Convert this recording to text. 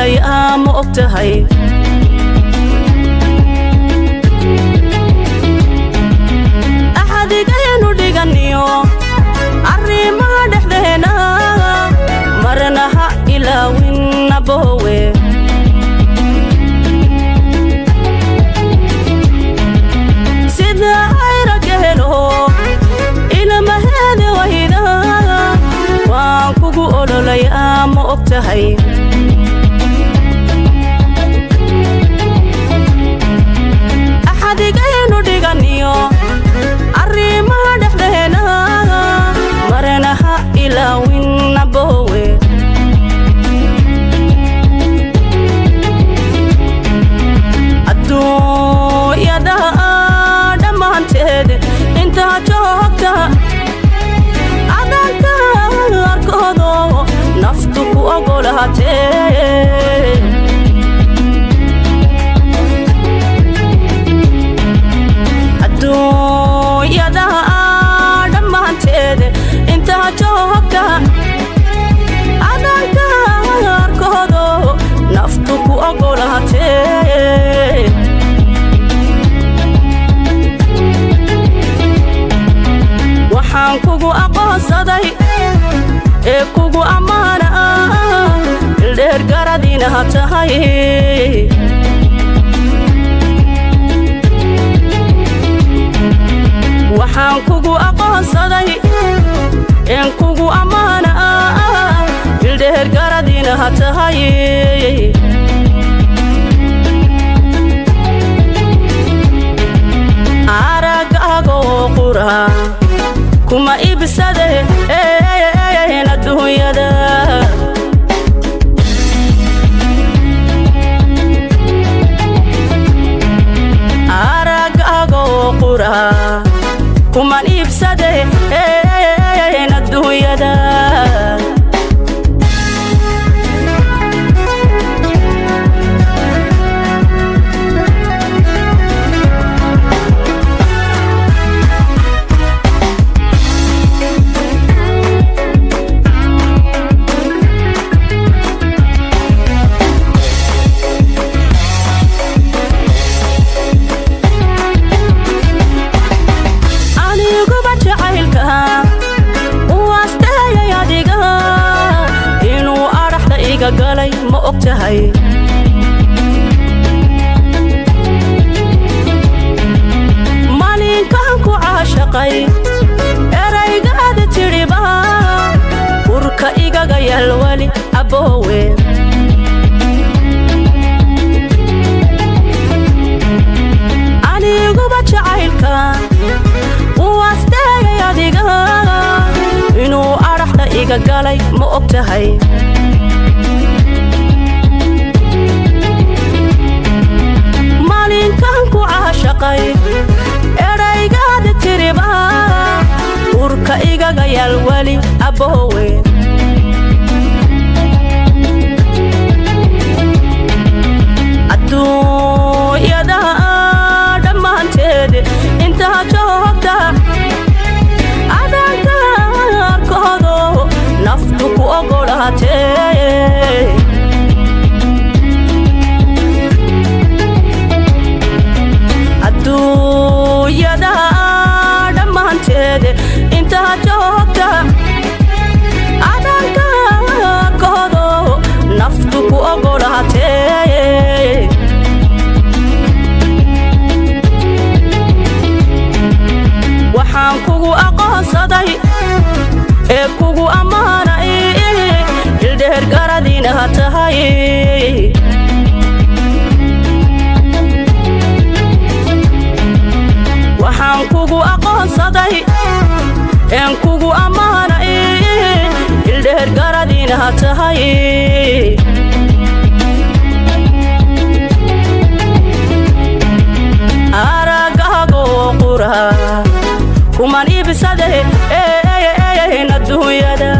ololayaa, ma og tahay? Axadigaynu dhiganiyo arrimaha dhexdeena marna ha ilaawin, aboowe. Sida ayragelo ilmaheeda wayda waan kugu ololayaa, ma og tahay? Axadigaynu dhiganiyo arrimaha dhexdeena marna ha ilaawin, aboowe. Adduunyada dhammaanteed intaa joogta adanka arkoodo naftu ku ogolaatee. Adduunyada dhammaanteed intaa joogta adanka arkoodo naftu ku ogolaatee. Waxaan kugu aqoonsaday ee kugu ammaana ildheer garadina tahay. Waxaan kugu aqoonsaday een kugu ammaana ildheer garadina tahay. Aragagoo qura kuma ibsadeen adduunyada. Aragagoo qura kuman iibsadeen adduunyada. Aniguba jacaylka u asteeyay adiga inuu adhaxda iga galay, ma og tahay? Maalinkan ku caashaqay eraygaada tidhiba urka igaga yalwali, aboowe. Aniguba jacaylka u asteeyay adiga inuu adhaxda iga galay, ma og tahay? Maalinkan ku caashaqay eraygaada tiriba urka igaga yalwali, aboowe. Adduunyada dhammaanteed intaa joogta adanka arkoodo naftu ku ogolaatee. Adduunyada dhammaanteed intaa joogta adanka arkoodo naftu ku ogolaatee. Waxaan kugu aqoonsaday ee kugu ammaanay ildheer garadina tahay. Waxaan kugu aqoonsaday een kugu ammaanay ildheer garadina tahay. Aragagoo qura kuman ibsadeen adduunyada.